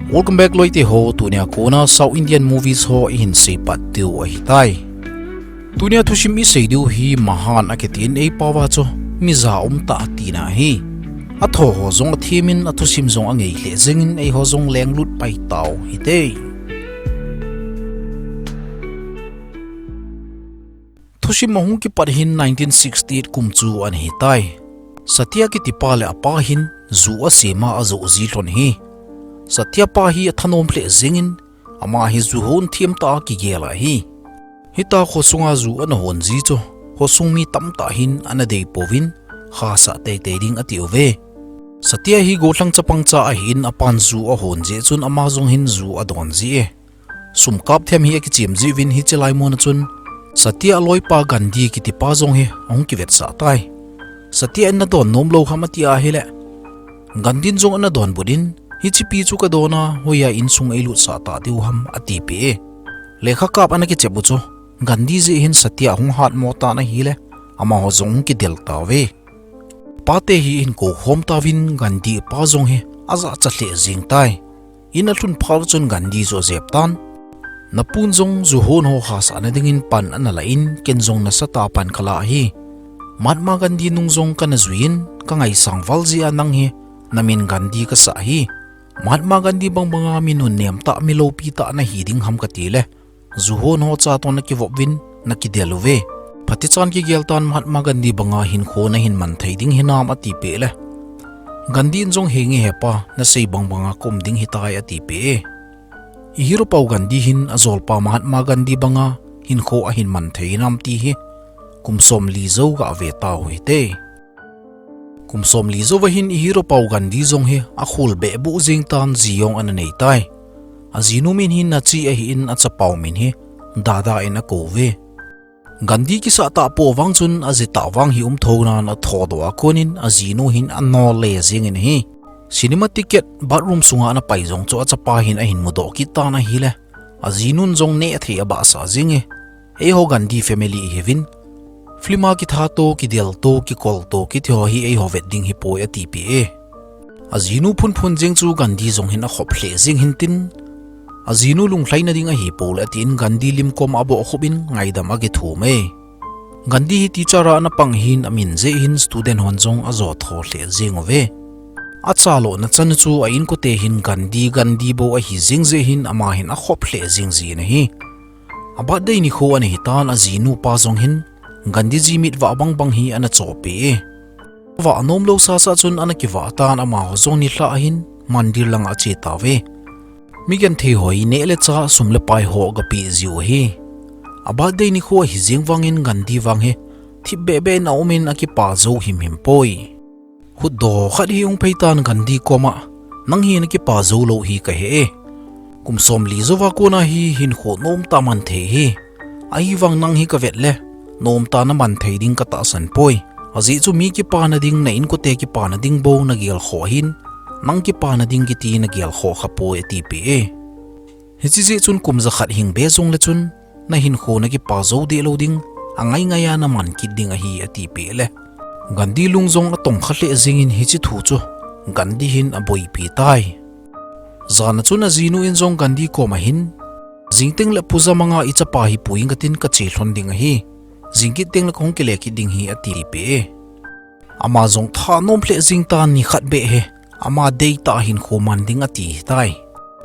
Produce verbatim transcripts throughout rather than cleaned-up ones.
Welcome back loite ho, tunia kona South Indian movies ho ihin seipat diu ahitai. Tunia thusim isei diu hi Mahan akitin, eipao a chu mija umtah tina ahi. Atho ho jong athemin, athusim jong angei lheh jengin, eiho jong lenglut pai tau hite. Thusim ahung kipat hin nineteen sixty-eight kum chu ana hitai. Satya kitipa le apa hin ju asema ajou ji lhon ahi. Satya pa hi athanom lheh jengin, ama hi ju hon themtah a kigel ahi. Hitia khosunga ju ana hon ji chu, khosung mi tamtah hin ana deipouvin, khasah teitei ding atiuve. Satya hi gollhang chapang cha ahin, apan ju ahon jeh chun ama jong hin ju adon ji e. Sum kap them hi akichem jiuvin, hiche laimuna chun Satya aloipa Gandhi kitipa jong hi ahung kivetsah tai. Satya in nadon nom lou ham ati ahile, Gandhi in jong ana donbut in, hiche pi chu kadon a, hoiya insung eilutsah ta diu ham atipeh e. Lekha kap ana kichep u chu Gandhi jeh hin Satya ahung hatmo tan ahile, amaho jong ahung kidel tauve. Pate hi ahin koukhom tauvin, Gandhi pa jong hi ajahcha lheh jeng tai. In alhun phat chun Gandhi chu ajep tan. Napun jong ju hon ho khasahna dingin pan ana la in, ken jong nasatah a pan kala ahi. Mahatma Gandhi nung jong kana juiyin, kangaisang val jeh a nang hi namin Gandhi kasah ahi. Mahatma Gandhi bangbanga mi nunnem tah, mi loupi tah nahi ding ham katile, ju hon ho cha toh nakivop uvin, nakidel uve. Phatichan kigel tan, Mahatma Gandhi banga hinkho nahin man thei ding hinam atipeh le, Gandhi in jong, henge hepa, nasei bangbanga kaum ding ahitai atipeh e. I hero pau Gandhi hin ajolpa Mahatma Gandhi banga hinkho ahin man thei hinam ti hi kum somli jou gave tau hite. Kum somli jouva hin i hero pau Gandhi jong hi akhul behbeh jeng tan, ji jong ana nei tai. Ajinu min hi Nachi ahin, achapau min hi Dada in akouve. Gandhi kisah tahpoh vang chun ajitah vang hi umthou nan athodoh a konin ajinu hin anol le jengin ahi. Cinema ticket bathroom sunga ana pai jong chu achapa hin ahin mudoh kit tan ahile, ajinun jong neh thei abahsah jenge. Eiho Gandhi family ihiuvin, film a kitha toh, kidel toh, kikol toh kiti ho hi eiho vet ding hipoi atipeh e. Ajinu phunphun jeng chu Gandhi jong hin akhop lheh jeng hintin, ajinu lunglhaina ding ahipoi atin Gandhi lim koma abohkhup in ngaidam akithum e. Gandhi hi teacher a ana pang hin, amin jeh hin student hon jong ajo tho lheh jeng uve. Achalona chanu chu a inkote hin Gandhi, Gandhi bou ahi jeng jeh hin ama hin akhop lheh jeng jin ahi. A birthday nikho ana hitan, ajinupa jong hin Gandhi ji mitvah bangbang hi ana chohpeh e. Vah anom lou sasa chun ana kivah tan, amaho jong nilhah hin mandir langa ache tauve. Mi genthei ho hi neh le chah, sum le pai ho agapeh jiu ahi. A birthday nikho ahi jeng vangin Gandhi vang hi thip behbeh in aumin, akipa jou himhim poi. Khutdoh khat hi ahung phei tan Gandhi koma, nang hi nakipa jou lou hi kahe e. Kum somli jouva kona hi hinkho nomtah man thei ahi. Ahivang nang hi kavet le, nomtah naman thei ding katahsan poi. Ajeh chu mi kipana ding, na inkote kipana ding bou nagel khoh ahin, nang kipana ding kiti nagel khoh khapoi atipeh e. Hiche jeh chun kum jakhat hing be jongle chun, nahinkho nakipa jou deh lou ding, angai ngai a naman kit ding ahi atipeh le, Gandhi lung jong atongkha lheh jengin hiche thu chu Gandhi hin aboipi tai. Jana chun ajinu in jong Gandhi koma hin, jingteng le puja manga ichapa hi pui inge katin kache lhon ding ahi. Jingkit tengle kahung kile kit ding ahi atipeh e. Ama jong thanom lheh jeng tan, nikhat beh hi ama deitah a hinkho man ding ati tai.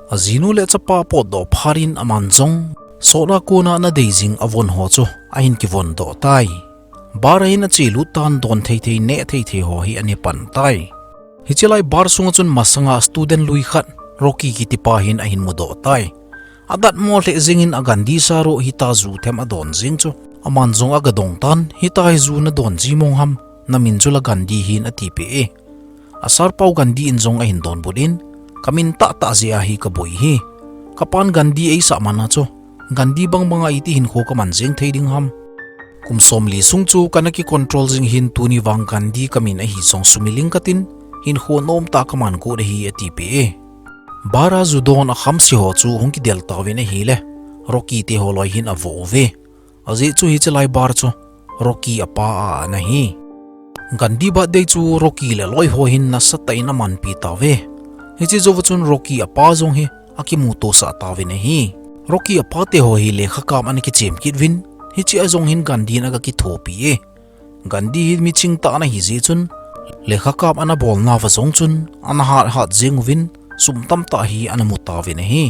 Ajinu le achapa apotdoh phat in aman jong sot a kona ana dei jing avon ho chu ahin kivondoh tai. Bar a hin achelut tan, don thei thei, neh thei thei ho hi ane pan tai. Hiche lai bar sunga chun masanga student lui khat, Rocky kitipa hin ahin mudoh tai. Adatmo lheh jengin a Gandhi sir u hitia ju them adon jeng chu, aman jong agadong tan, hitia hi ju nadon ji mong ham, namin chu la Gandhi hin atipeh e. A sir pau Gandhi in jong ahin donbut in, kamin tahtah jeh a hi kaboi ahi. Kapan Gandhi eisah man a chu, Gandhi bangbanga iti hinkho kaman jeng thei ding ham. Kum somli sung chu kana kicontrol jing hin, tuni vang Gandhi kamin ahi jong sumiling katin, hinkho nomtah kaman got ahi atipeh e. Bar a ju don akhamse ho chu hung kidel tauvin ahile, Rocky te ho loi hin avo uve. Ajeh chu hiche lai bar chu Rocky apa a ana hi. Gandhi birthday chu Rocky le aloi ho hin nasatah in amanpi tauve. Hiche jouva chun Rocky apa jong hi akimuto sah tauvin ahi. Rocky apa te ho hi lekha kap ana kichem kit uvin, hiche a jong hin Gandhi in aga kithopi e. Gandhi hi miching tah ana hi jeh chun, lekha kap ana bolna uva jong chun ana hat hat jeng uvin, sum tamtah hi ana mu tauvin ahi.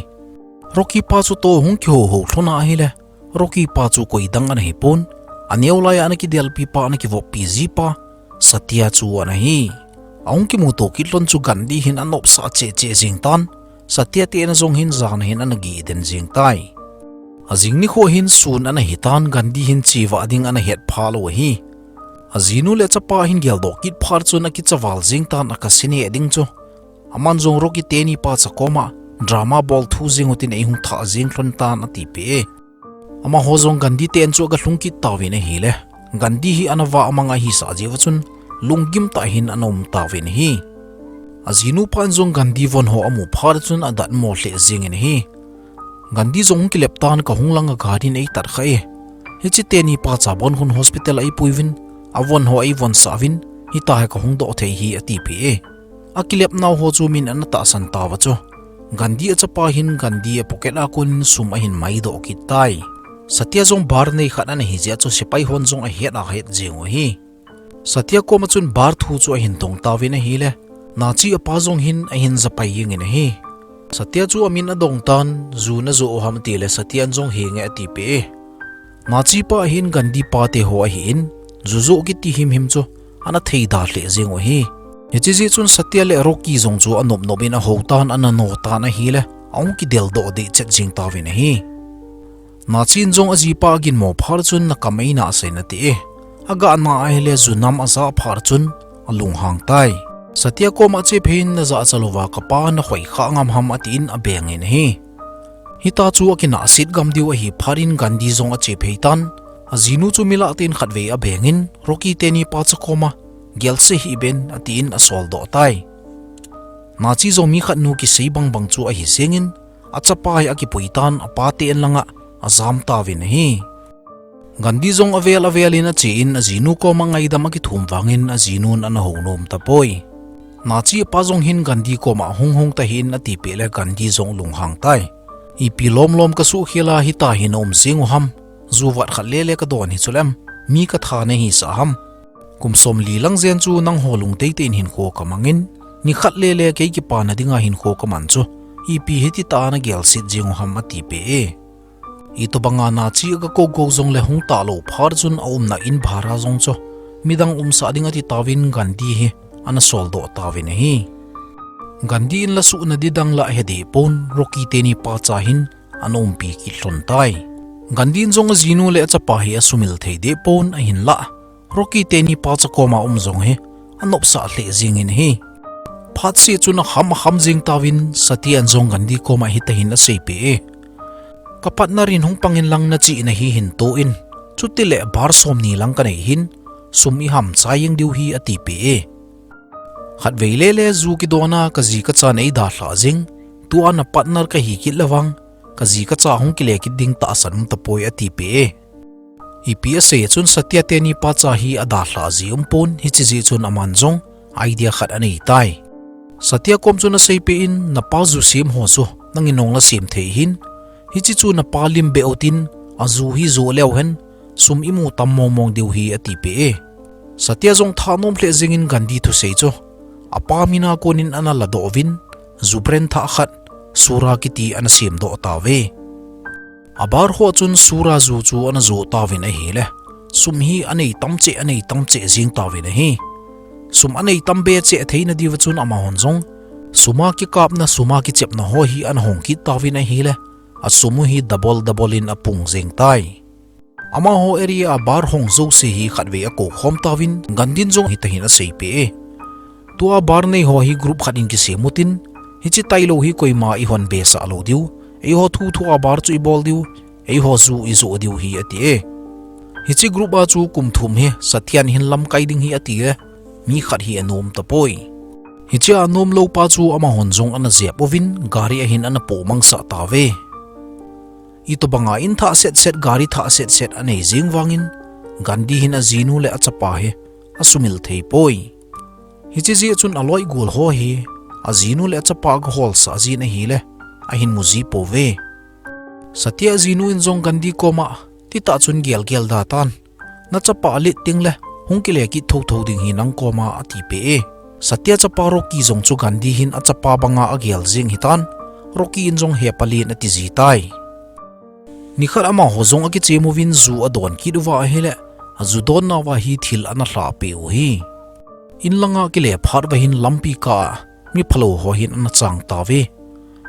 Rocky pa chu toh hung kihou hou lhon ahile, Rocky pa chu koi dang ana hi pon, aneo lai a ana kidelpi pa, ana kivoppi ji pa, Satya chu ana hi. Ahung kimuto kit lhon chu Gandhi hin anopsah cheh cheh jeng tan, Satya te ana jong hin jan a hin ana geh den jeng tai. Ajing nikho hin sun ana hi tan, Gandhi hin cheva ding ana het pha lou ahi. Ajinu le achapa hin geldoh kit phat chun akicha val jeng tan, akasi neh ding chu. Aman jong Rocky teni pa cha koma drama bol thu jeng utin eihung thah jeng lhon tan atipeh e. Amaho jong Gandhi te an chu aga lhung kit tauvin ahile, Gandhi hi ana vah amang ahi sah jeh uva chun lunggim tah hin ana um tauvin ahi. Ajinu pa in jong Gandhi von ho amu phat chun adatmo lheh jengin ahi. Gandhi jong hung kilep tan, kahung lang a gari in eitat kha e. Hiche teni pa cha bon khun hospital a eipui uvin, avon ho eivon sah uvin, hitia hi kahung doh thei hi atipeh e. Akilep nau ho chu min ana tahsan tauva chu, Gandhi achapa hin Gandhi a pocket a konin sum ahin maidoh kit tai. Satya jong bar nei khat ana hi jeh a chu sepai hon jong ahet ahet jeng u ahi. Satya koma chun bar thu chu ahin dong tauvin ahile, Nachi apa jong hin ahin japai jengin ahi. Satya chu amin adong tan, ju najoh u ham atile Satya in jong henge atipeh e. Nachi pa hin Gandhi pa te ho ahin, ju joh kiti himhim chu ana theida lheh jeng u ahi. Hiche jeh chun Satya le Rocky jong chu anop nop in ahou tan, ana no tan ahile, ahung kideldoh dehchet jeng tauvin ahi. Nachi in jong ajipa aginmo phat chun nakam eina sei in ati e. Aga na ahile ju nam aja phat chun alunghang tai. Satya koma achephei in najahcha louva kapa nakhoi kha ngam ham atin abengin ahi. Hitia chu akinahset gam diu ahi phat in Gandhi jong achephei tan. Ajinu chu milah tah in khatvei abengin, Rocky teni pa cha koma gelse hih ben atin asoldoh tai. Nachi jong mi khat nu kisei bangbang chu ahi jengin, achapa hi akipui tan, apa te an langa ajam tauvin ahi. Gandhi jong avel avel in ache in, ajinu koma ngaidam akithum vangin ajinun ana hou nom tapoi. Nachi apa jong hin Gandhi koma hung hung tahih in atipeh le Gandhi jong lunghang tai. Ipi lom lom kasuhkhel a hitia hi naum jeng u ham, ju vat khat lele kadon hi chuleh mi katha nahisah ham. Kum somli lang jen chu nangho lungdei tah in hinkho kamangin, nikhat lele kei kipana dinga hinkho kaman chu, ipi hitita nagelset jeng u ham atipeh e. Itobanga Nachi aga kou kou jongle hung talou phat chun aumna in bhara jong chu midang umsah ding ati tauvin Gandhi hi ana soldoh tauvin ahi. Gandhi in la suhna ding dang la ahe deh pon, Rocky teni pa cha hin ana umpi kit lhon tai. Gandhi in jong ajinu le achapa hi asumil thei deh pon, ahinlah Rocky teni pa cha koma um jong hi anopsah lheh jengin ahi. Phatseh chun akham akham jeng tauvin Satya in jong Gandhi koma hitia hin aseipeh e. Ka partner in hung pangin lang nachihna hi hin toh in. Chutile bar somni lang kanei hin, sum iham chai jeng diu hi atipeh e. Khatvei lele ju kidona kaji kacha neidalhah jeng, tua na partner kahi kit le vang, kaji kacha hung kile kit ding tahsan um tapoi atipeh e. Ipi asei a chun Satya teni pa cha hi adalhah ji um pon, hiche jeh chun aman jong idea khat anei tai. Satya kom chun aseipeh in, napa ju sem ho chu nangin nahung la sem thei hin, hiche chu napa lim beh utin, aju hi jo leu hen, sum imu tam mong mong diu hi atipeh e. Satya jong thanom lheh jengin Gandhi thusei chu apa mina konin ana ladoh uvin, ju brand thah khat, Sura kiti ana semdoh tauve. A bar ho chun Sura ju chu ana jo tauvin ahile, sum hi anei tam cheh, anei tam cheh jeng tauvin ahi. Sum anei tam be cheh theina diuva chun amahon jong sum a kikapna, sum a kichepna ho hi ana hong kit tauvin ahile, asum u hi double double in apung jeng tai. Amaho area a bar hong jouse hi khatvei akou khom tauvin, Gandhi in jong hitia hin aseipeh e. Tua bar nei ho hi group khat in kisem utin, hiche tailou hi koima ihon besah lou diu, eiho thuthu a bar chu ibol diu, eiho ju ijoh diu hi ati e. Hiche group a chu kum thum hi Satya in hin lamkai ding hi ati e, mi khat hi anom tapoi. Hiche a anom lou pa chu amahon jong ana jep uvin, gari a hin ana poh mangsah tauve. Itobanga in thah set set, gari thah set set anei jeng vangin, Gandhi hin ajinu le achapa hi asumil thei poi. Hiche jeh chun aloi gol ho hi Ajinu le achapa agaholsah jin ahile, ahin mu ji pouve. Satya ajinu in jong Gandhi koma, titah chun gelgel da tan. Nachapa alet tengle, hung kile kit thotho ding hi nang koma atipeh e. Satya chapa Rocky jong chu Gandhi hin achapa banga agel jing hitan, Rocky in jong hepa len ati ji tai. Nikhat amaho jong akichem uvin ju adon kit uva ahile, aju donnauva hi thil ana lhahpeh u hi. In langa kile phat uva hin lampi kah a, miphalou ho hin ana chang tauve.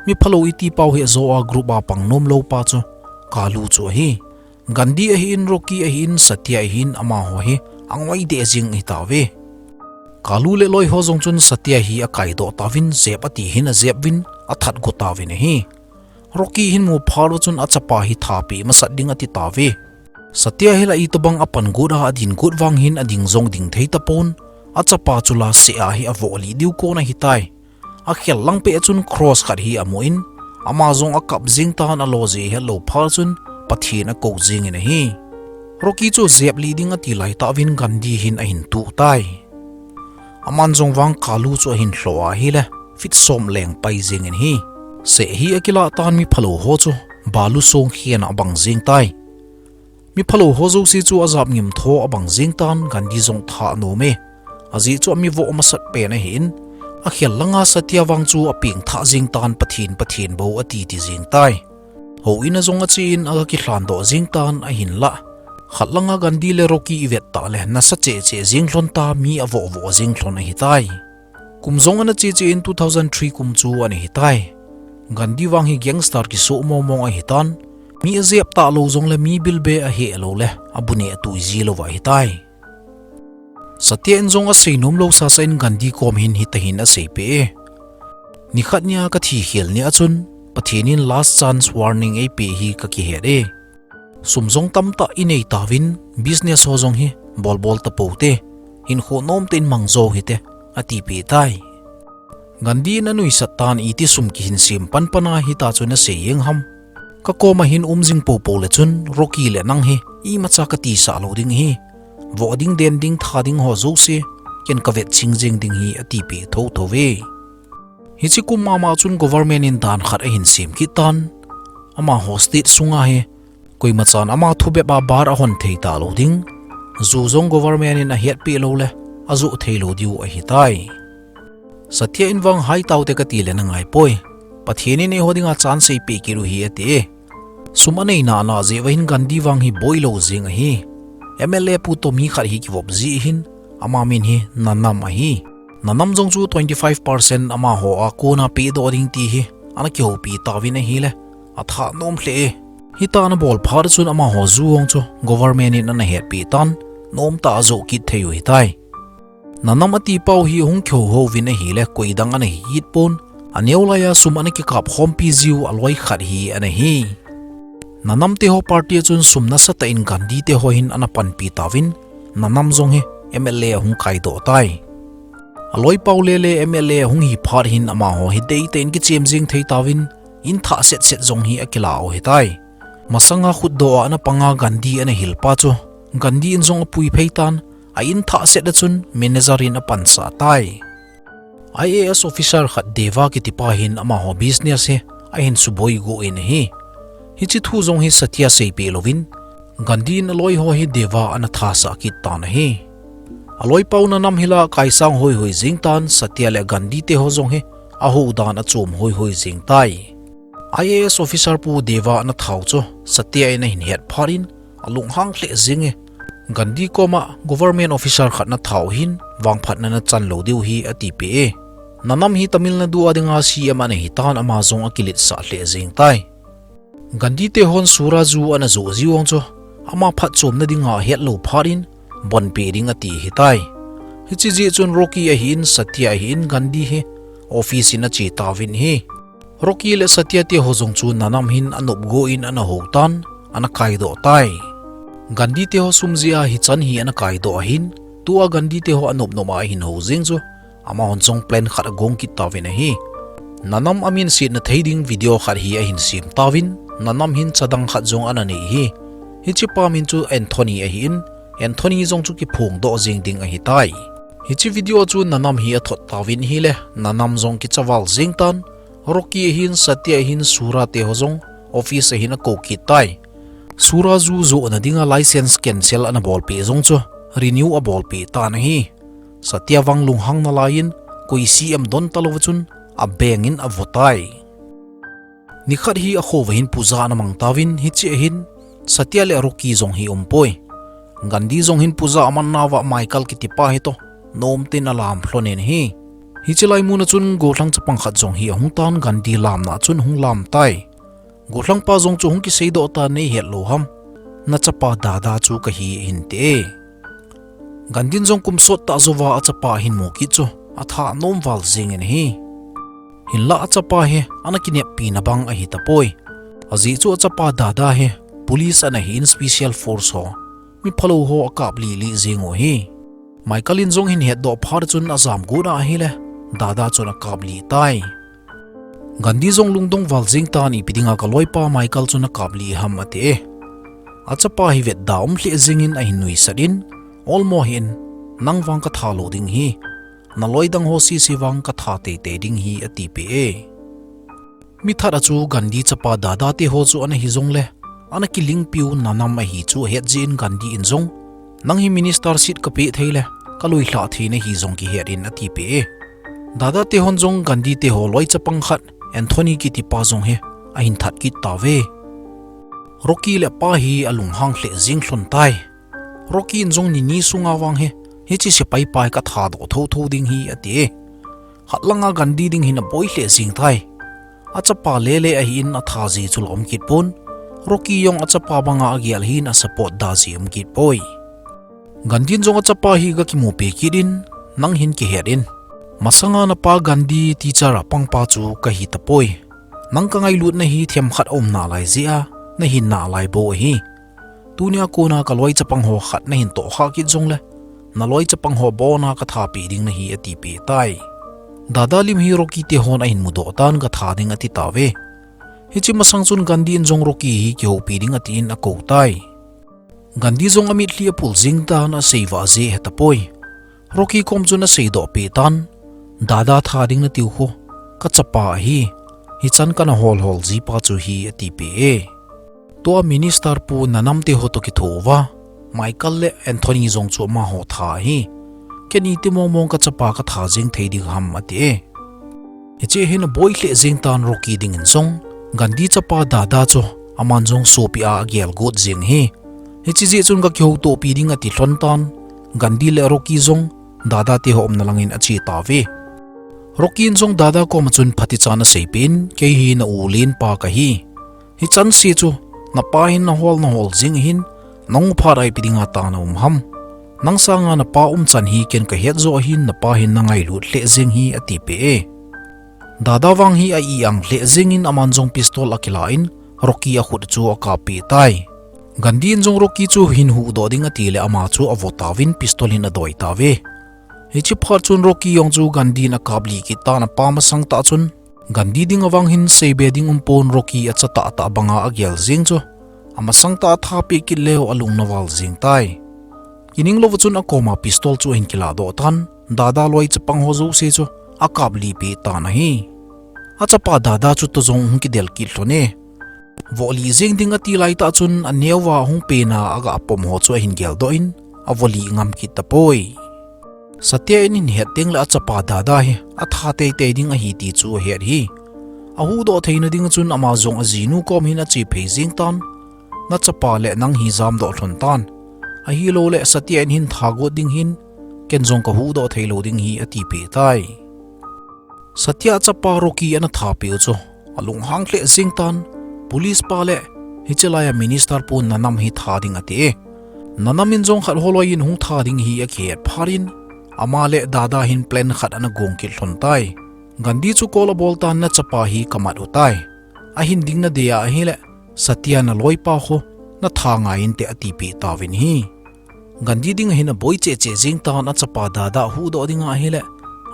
Miphalou iti pau hi ajo a group a pang nomlou pa chu, Kalu chu ahi. Gandhi ahin, Rocky ahin, Satya ahin, amaho hi angoi deh jing ahitauve. Kalu le aloiho jong chun Satya hi akaidoh tauvin, jep ati hin ajep uvin, athat go tauvin ahi. Rocky hin mu phat uchun achapa hi thapeh masat ding ati tauve. Satya hi la itobang apan got a adin got vang hin ading jong ding thei tapon, achapa chu la seh a hi avoh lih diu kon ahitai. Akhel lang peh chun cross khat hi amun, ama jong akap jing tan, alo jeh hetlou phat chun Pathen akou jingin ahi. Rocky chu jep lih ding ati laitah uvin Gandhi hin ahin tuh tai. Aman jong vang Kalu chu ahin lhoh ahile, feet som leng pai jingin ahi. Seh hi akilah tan, miphalou ho chu balu song khen a abang jing tai. Miphalou ho jouse chu ajap ngim tho abang jing tan, Gandhi jong thanom e. Ajeh chu ami voh masat pen ahin, akhel langa Satya vang chu apeng thah jing tan, Pathen, Pathen bou ati ti jing tai. Houin a jong achen aga kilhan doh jing tan ahinlah, khat langa Gandhi le Rocky ivet tah le nasa cheh cheh jing lhon ta, mi avoh voh jing lhon ahitai. Kum jong ana che che in two thousand three kum chu ana hitai. Gandhi vang hi gangster kisoh mong mong ahitan, mi ajep talou jongle mi bilbe aheh loule abu neh atui ji louva ahitai. Satya in jong asei nomlou sasa in Gandhi kom hin hitahin aseipeh e. Nikhat nia kathi khel nia chun, Pathen in last chance warning eipeh hi kakihet e. Sum jong tamtah inei tauvin, business ho jong hi bol bol tapou te, hinkho nomtah in mang jou hite, atipeh tai. Gandhi in anuisat tan, iti sum kihin sem pan pan a hita chu nasei jeng ham. Kakoma hin um jing poupou le chun, Rocky le nang hi imacha katisah lou ding ahi. Voh ding, den ding, tha ding ho jouse, ken kavet ching jeng ding ahi, atipeh thotho ve. Hiche kum mama chun government in dan khat ahin sem kit tan. Amaho state sunga hi koimachan ama thubep a bar ahon thei talou ding, ju jong government in ahetpeh loule ajoh theilou diu ahitai. Satya in vang hai taute katile nangaipoi. Pathen in eiho dinga chance eipeh kit u ahi ati e. Sum aneina ana jeh uva hin Gandhi vang hi boilou jeng ahi. M L A pu toh mi khat hi kivop jeh hin, ama min hi Nanam ahi. Nanam jong chu twenty five percent amaho a kona pehdoh ding ti hi ana kihoupi tauvin ahile, athanom lheh e. Hitia ana bol phat chun amaho ju jong chu government in ana hetpeh tan, nomtah a ajoh kit thei u ahitai. Nanam atipau hi ahung kihou houvin ahile, koidang ana hi kit pon, aneo laiya sum ana kikap khompi jiu aloi khat hi ana hi. Nanam teho party a chun sum nasatah in Gandhi teho hin ana panpi tauvin, Nanam jong hi M L A ahung kaidoh tai. Aloipau lele M L A ahung hi phat hin amaho hi deitah in kichem jeng thei tauvin, in thah set set jong hi akilah u ahitai. Masanga khutdoh a ana panga Gandhi ana hilpa chu, Gandhi in jong apui phei tan, a in thah set a chun manager in apansah tai. I A S officer khat Deva kitipa hin amaho business hi ahin suboi got in ahi. Hiche thu jong hi Satya seipeh louvin, Gandhi in aloiho hi Deva ana thasah kit tan ahi. Aloipau Nanam hi la kaisang hoihoi jeng tan, Satya le Gandhi teho jong hi ahou dan achom hoihoi jeng tai. I A S officer pu Deva ana thau chu Satya in ahin het phat in alunghang lheh jenge. Gandhi koma government officer khat nathau hin vangphatna nachan lou diu ahi atipeh e. Nanam hi Tamil Nadu a dinga C M ana hitan, ama jong akiletsah lheh jeng tai. Gandhi tehon Sura ju ana joh jiu jong chu ama phatchomna dinga ahetlou phat in bonpeh ding ati ahitai. Hiche jeh chun Rocky ahin, Satya ahin, Gandhi hi office in ache tauvin ahi. Rocky le Satya teho jong chu Nanam hin anop got in ana hou tan, ana kaidoh tai. Gandhi teho sum jeh a hichan hi ana kaidoh ahin, tua Gandhi teho anop nop a ahin hou jeng chu, amahon jong plan khat agong kit tauvin ahi. Nanam aminsetna thei ding video khat hi ahin sem tauvin, Nanam hin chadang khat jong ana nei ahi. Hichepa min chu Anthony ahin, Anthony jong chu kiphongdoh jeng ding ahitai. Hiche video chu Nanam hi athot tauvin ahile, Nanam jong kicha val jeng tan, Rocky ahin, Satya ahin, Sura teho jong office ahin akou kit tai. Sura ju johna dinga license cancel ana bolpeh jong chu renew abolpeh tan ahi. Satya vang lunghang nalaiyin, koi C M don talou chun abeng in avo tai. Nikhat hi akho uva hin puja ana mang tauvin, hiche ahin Satya le Rocky jong hi aumpoi. Gandhi jong hin puja aman nauva Michael kitipa hitoh nomtah in alam lhonin ahi. Hiche lai muna chun gollhang chapang khat jong hi ahung tan, Gandhi lamna chun ahung lam tai. Gollhangpa jong chu ahung kiseidoh tan, neihet lou ham, nachapa Dada chu kahi, ahin ti e. Gandhin jong kum sot tah jouva achapa ahin mu kit chu atha nom val jengin ahi. Hinlah achapa hi ana kineppina bang ahitapoi. Ajeh chu achapa Dada hi police ana hin, special force ho, mi phalou ho akaplih lih jeng u ahi. Michael in jong ahin hetdoh phat chun ajam got ahile, Dada chun akaplih tai. Gandhi jong lungdong val jeng tan, ipi dinga kaloipa Michael chu nakaplih ham, ati e. Achapa hi vetda um lheh jengin ahin nuisat in, olmo hih in, nang vang katha lou ding ahi, naloi dang ho sese vang katha teitei ding ahi, atipeh e. Mi that a chu Gandhi chapa Dada teho chu ana hi jongle, ana kilingpiu Nanam ahi chu ahet jeh in Gandhi in jong, nang hi minister seat kapeh theile, kaloilhah thei nahi jong kihet in, atipeh e. Dada tehon jong Gandhi teho loi chapang khat, Anthony kitipa jong hi ahin that kit tauve. Rocky le apa hi alunghang lheh jeng lhon tai. Rocky in jong nini sunga vang hi, hiche sepaipa hi kathadoh thotho ding ahi, ati e. Khat langa Gandhi ding hin aboi lheh jeng tai. Achapa lele ahin atha ji chu la um kit pon, Rocky jong achapa banga agel ahin asupport da ji um kit poi. Gandhi in jong achapa hi agakimupi kit in, nang hin kihet in, masanga napa Gandhi teacher a pangpa chu kahi tapoi. Nang kangailut nahi themkhat aum nalai jeh a, nahin nalai bou ahi. Tunia kona kaloi chapang ho khat nahin tohkhah kit jongle, naloi chapang ho bona kathapeh ding nahi, atipeh tai. Dada lim hi Rocky tehon ahin mudoh tan, katha ding ati tauve. Hiche masang chun Gandhi in jong Rocky hi kihoupi ding atin akou tai. Gandhi jong amitlhi apul jeng tan, aseivah jeh ahetapoi. Rocky kom chun aseidoh peh tan, Dada tha ding natiu khu, kachapa ahi, hichan kana holhol jipa chu ahi, atipeh e. Tua minister pu Nanam teho toh kitho uva, Michael le Anthony jong chu amaho tha ahi. Ken iti mongmong kachapa katha jeng thei ding ham, ati e. Hiche hin aboi lheh jeng tan Rocky dingin jong, Gandhi chapa Dada chu aman jong sopi a agel got jeng ahi. Hiche jeh chun gakihoutopi ding ati lhon tan, Gandhi le Rocky jong Dada teho umna langin ache tauve. Rocky in jong Dada koma chun phatechan aseipeh in, kei hi na-u lenpa kahi. Hichan se chu, napa hin nahol nahol jeng ahin, nahung phat a ipi dinga tana um ham. Nang sanga napa umchan hi ken kahet joh ahin, napa hin nangailut lheh jeng ahi, atipeh e. Dada vang hi a-i-ang lheh jengin aman jong pistol akilah in, Rocky akhut chu akappeh tai. Gandhi in jong Rocky chu hin huhdoh ding atile ama chu avo tauvin pistol hin adoi tauve. Hiche phat chun Rocky jong chu Gandhi in akaplih kit tan, apa masang tah chun, Gandhi dinga vang hin seibe ding umpon, Rocky acha tahtah banga agel jeng chu, amasang tah athapeh kit leu alung naval jeng tai. Kining louva chun akoma pistol chu ahin kilahdoh tan, Dada loi chapang ho jouse chu akaplihpeh tan ahi. Achapa Dada chu tua jong hung kidel kit lhon e. Vohlih jeng ding ati laitah chun aneo a hung pena agapom ho chu ahin geldoh in, avohlih ngam kit tapoi. Satya in ahin het tengle achapa Dada hi atha teitei ding ahi ti chu ahet ahi. Ahuhdoh theina dinga chun ama jong ajinu kom hin achephei jeng tan, nachapa le nang hi jamdoh lhon tan. Ahiloule Satya in hin tha got ding ahin, ken jong kahuhdoh theilou ding ahi, atipeh tai. Satya achapa Rocky ana thapeh u chu alunghang lheh jeng tan, police pa le hiche laiya minister pu Nanam hi tha ding ati e. Nanam in jong khat holoi in hung tha ding ahi akihet phat in, ama le Dada hin plan khat ana gong kit lhon tai. Gandhi chu call abol tan, nachapa hi kamat u tai. Ahin ding nadei a ahile, Satya naloipa khu natha ngai inte, atipeh tauvin ahi. Gandhi dinga hin aboi cheh cheh jeng tan, achapa Dada ahuhdoh dinga ahile,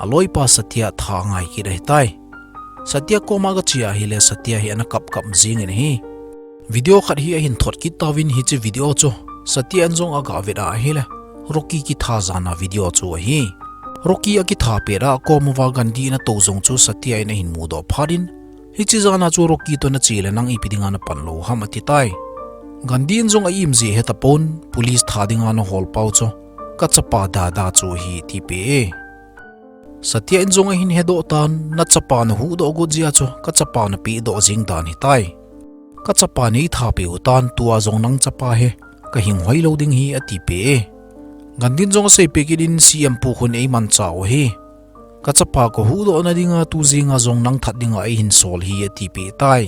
aloipa Satya tha angai kit ahitai. Satya koma agache a ahile, Satya hi ana kapkap jengin ahi. Video khat hi ahin thot kit tauvin, hiche video chu Satya in jong agavet a ahile, Rocky kitha jana video chu ahi. Rocky akitha pet a akom uva Gandhi in atou jong chu Satya in ahin mudoh phat in, hiche jan a chu Rocky toh nache le nang ipi dinga napan lou ham ati tai. Gandhi in jong a-im jeh ahe tapon, police tha dinga nahol pau chu kachapa Dada chu ahi atipeh e. Satya in jong ahin hedoh tan, nachapa nahuhdoh got jeh a chu kachapa napehdoh jing dan ahitai. Kachapa neitha peh u tan, tua jong nang chapa hi kahinghoi lou ding ahi atipeh e. Gandhi in jong aseipeh kit in C M pu khun eimanchah u ahi. Kachapa kahuhdoh nadinga tu jenga jong nang that dinga eihin sol ahi atipeh tai.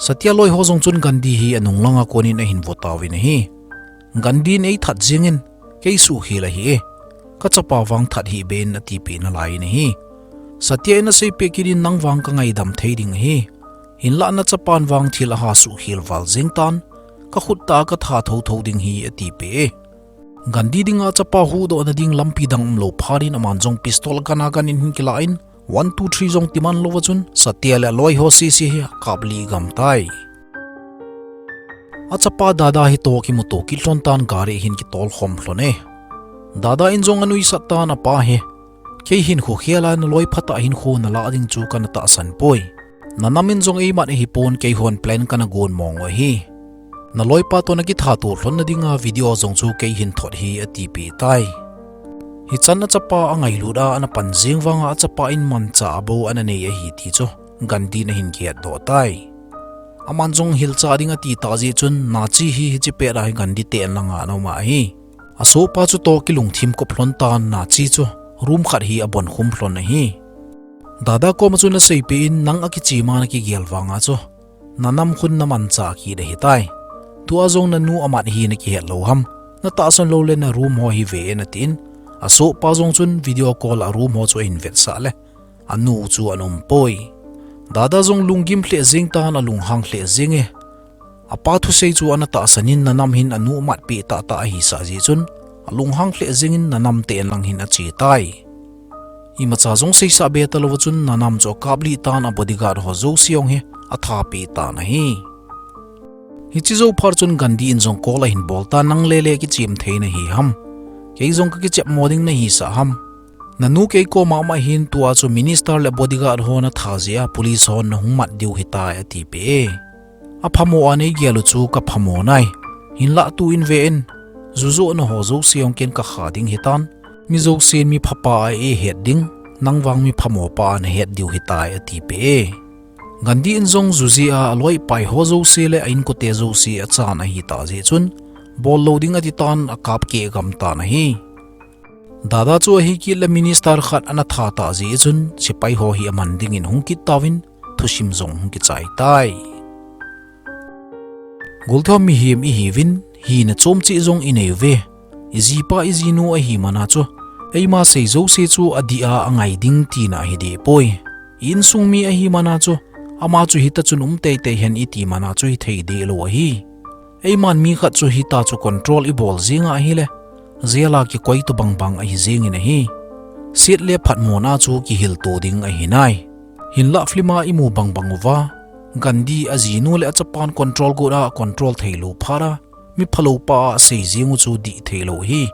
Satya loi ho jong chun Gandhi hi anung langa konin ahin vo tauvin ahi. Gandhi in eithat jengin, kei suhkhel ahi e. Kachapa vang that hih beh in atipeh nalai in ahi. Satya in aseipeh kit in nang vang kangaidam thei ding ahi. Hinlah nachapan vang thil aha suhkhel val jeng tan, kakhut tah a katha thotho ding ahi atipeh e. Gandhi dinga chapa huhdoh nading lampi dang umlou phat in aman jong pistol agan agan in ahin kilah in, one, two, three jong timan louva chun Satya le aloi ho sese hi akaplih gam tai. Achapa Dada hi toh kimuto kit lhon tan gari ahin kitol khom lhon e. Dada in jong anuisat tan apa hi, kei hinkho khel a naloi phatah hinkho nalah ding chu kana tahsan poi. Nanam in jong eimat ahipon keihon plan kana gon mong u ahi. Naloipa toh nakitha to lhon nadinga video jong chu kei hin thot ahi atipeh tai. Hichan achapa angailut a ana pan jeng vanga achapa in manchah abou ana nei ahi ti chu Gandhi in ahin kihetdoh tai. Aman jong hilchah ding ati tah jeh chun nache hi hiche pet a hi Gandhi ten langa ana um ahi. Asohpa chu toh kilungthim kop lhon tan nache chu room khat hi abon khum lhon ahi. Dada koma chun aseipeh in nang akichema nakigel vanga chu nanam khun namanchah kit ahitai. Tua jong nanu amat hi nakihet lou ham, natahsan lou le na room ho hi ve in atin, asohpa jong chun video call a room ho chu ahin vetsah le anu chu ana um poi. Dada jong lunggim lheh jeng tan alunghang lheh jeng e. Apa thusei chu ana tahsan in nanam hin anu matpeh tahtah ahisah jeh chun alunghang lheh jengin nanam ten lang hin ache tai. Imacha jong seisah be talouva chun nanam chu akaplih tan a bodyguard ho jouse jong hi athapeh tan ahi. Hiche jou phat chun Gandhi in jong call ahin bol tan nang lele kichem thei nahi ham. Kei jong kakichep mo ding nahisah ham. Nanu kei koma um ahin tua chu minister le bodyguard ho natha jeh a police hon nahung mat diu ahitai atipeh e. Aphamo a neigel u chu kaphamo nai. Hinlah tu in ve in, ju johna ho jouse jong ken kakha ding ahitan. Mi jousen mi phapa a eihet ding, nang vang mi phamo pa a nahet diu ahitai atipeh e. Gandhi in jong ju jeh a aloipai ho jouse le a inkote jouse achan ahitah jeh chun, bol lou ding atitan akap keh gam tan ahi. Dada chu ahikit le minister khat ana tha tah jeh chun sepai ho hi aman dingin hung kit tauvin thusim jong hung kichai tai. Goltho mihem ihiuvin, hina chom cheh jong inei uve. Ijipa ijinu ahi mana chu, eima sei jouse chu adih a angai ding tina hideh poi. I insung mi ahi mana chu, ama chu hita chun um teitei hen iti mana chu hithei dehlou ahi. Eiman mi khat chu hita chu control ibol jeng ahile, jail a kikoi toh bangbang ahi jengin ahi. Set le phatmona chu kihilto ding ahi nai. Hinlah film a imu bangbang uva, Gandhi ajinu le achapan control got a control theilou phat a, mi phalou pa a asei jeng u chu dih theilou ahi.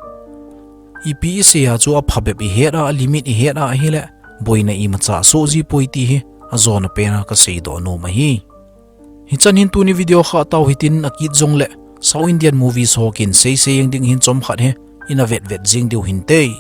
Ipi isei a chu aphabep ihet a, alimit ihet a ahile, boina imacha soh jipoi ti hi, ajona pen a kaseidoh nom ahi. Hichan hin tuni video kha tau hitin, akit jongle South Indian movies ho kin seisei jeng ding hin chomkhat hi ina vetvet jeng diu hinte.